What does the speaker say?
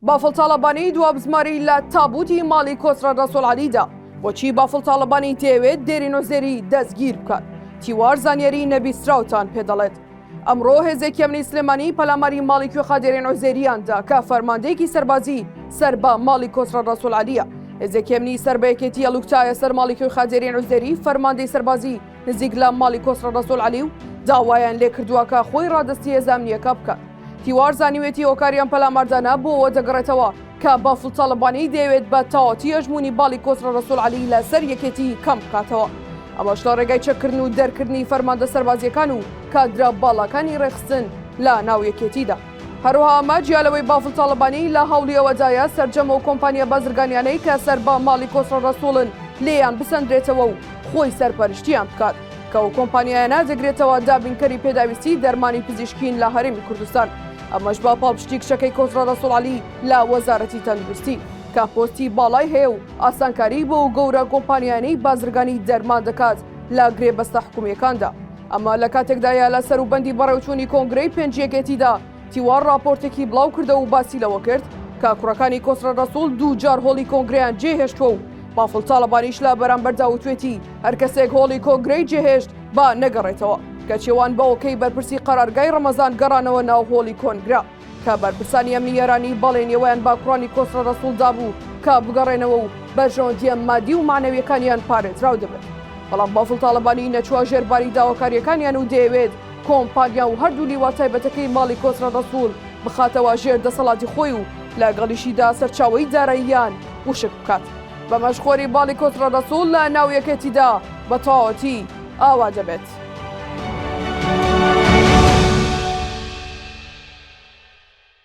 بافڵ تاڵەبانی دوا بزماری لە تابوتی ماڵی کۆسرەت ڕەسوڵ عەلی دا. بۆچی بافڵ تاڵەبانی دەیەوێت دێرین عوزێری دەستگیر بکات؟ تیوار زانیاری نەبیستراوتان پێدەڵێت. ئەمڕۆ هێزێکی ئەمنی سلێمانی پەلاماری ماڵی کوێخا دێرین عوزێریان دا کە فەرماندەیەکی سەربازی سەر بە ماڵی کۆسرەت ڕەسوڵ عەلیە. هێزێکی ئەمنی سەر بە یەکێتی هەڵوکتایە سەر ماڵی کوێخا دێرین عوزێری فەرماندەی سەربازی نزیک لە ماڵی کۆسرەت ڕەسوڵ عەلی و داوایان لێکردووە کە خۆی ڕادەستی هێزە ئەمنییەکە بکات. تیوار زانیوێتی هۆکاری ئەم پەلاماردانە بۆ ئەوە دەگەڕێتەوە کە بافڵ تاڵەبانی دەیەوێت بە تەواوەتی هەژموونی باڵی کۆسرەت ڕەسوڵ عەلی لەسەر یەکێتی کەم بکاتەوە ئەمەش لە ڕێگای چەککردن و دەرکردنی فەرماندە سەربازییەکان و کادرە باڵاکانی ڕێکخستن لە ناو یەکێتیدا. هەروەها ئەمە جیا لەوەی بافڵ تاڵەبانی لە هەوڵی ئەوەدایە سەرجەم ئەو کۆمپانیا بازرگانیانەی کە سەر بە ماڵی کۆسرەت ڕەسوڵن لێیان بسەندرێتەوە و خۆی سەرپەرشتیان بکات. کە ئەو کۆمپانیایانە دەگرێتەوە دابینکەری پێداویستی دەرمانی پزیشکین لە هەرێمی کوردستان، ئەمەش بە پاڵپشتی کچەکەی کۆسرەت ڕەسوڵ عەلی لە وەزارەتی تەندروستی کە پۆستی باڵای هەیە و ئاسانکاری بۆ گەورە کۆمپانیایانەی بازرگانی دەرمان دەکات لە گرێبەستە حکومییەکاندا. ئەمە لە کاتێکدایە لە سەروبەندی بەڕێوچوونی کۆنگرەی پێنج یەکێتیدا تیوار ڕاپۆرتێکی بڵاو کردەوە و باسی لەوە کرد کە کوڕەکانی کۆسرەت ڕەسوڵ دوو جار هۆڵی کۆنگرەیان جێهێشتووە و بافڵ تاڵەبانیش لە بەرامبەردا وتوێتی هەر کەسێک هۆڵی کۆنگرەی جێهێشت با نەگەڕێتەوە، کەچی ئەوان بە ئۆکەی بەرپرسی قەرارگای ڕەمەزان گەڕانەوە ناو هۆڵی کۆنگرە کە بەرپرسانی ئەمنی ئێرانی بەڵێنی ئەوەیان بە کوڕانی کۆسرەت ڕەسوڵ دابوو کە بگەڕێنەوە و بەرژەوەندییە مادی و مەعنەوییەکانیان پارێزراو دەبێت. بەڵام بافڵ تاڵەبانی نەچووە ژێر باری داواکارییەکانیان و دەیەوێت کۆمپانیا و هەردوو لیوا تایبەتەکەی ماڵی کۆسرەت ڕەسوڵ بخاتەوە ژێر دەسەڵاتی خۆی و لەگەڵیشیدا سەرچاوەی داراییان وشک بکات. بەمەش خۆری باڵی کۆسرەت ڕەسوڵ لە ناو یەکێتیدا بە تەواوەتی ئاوا دەبێت.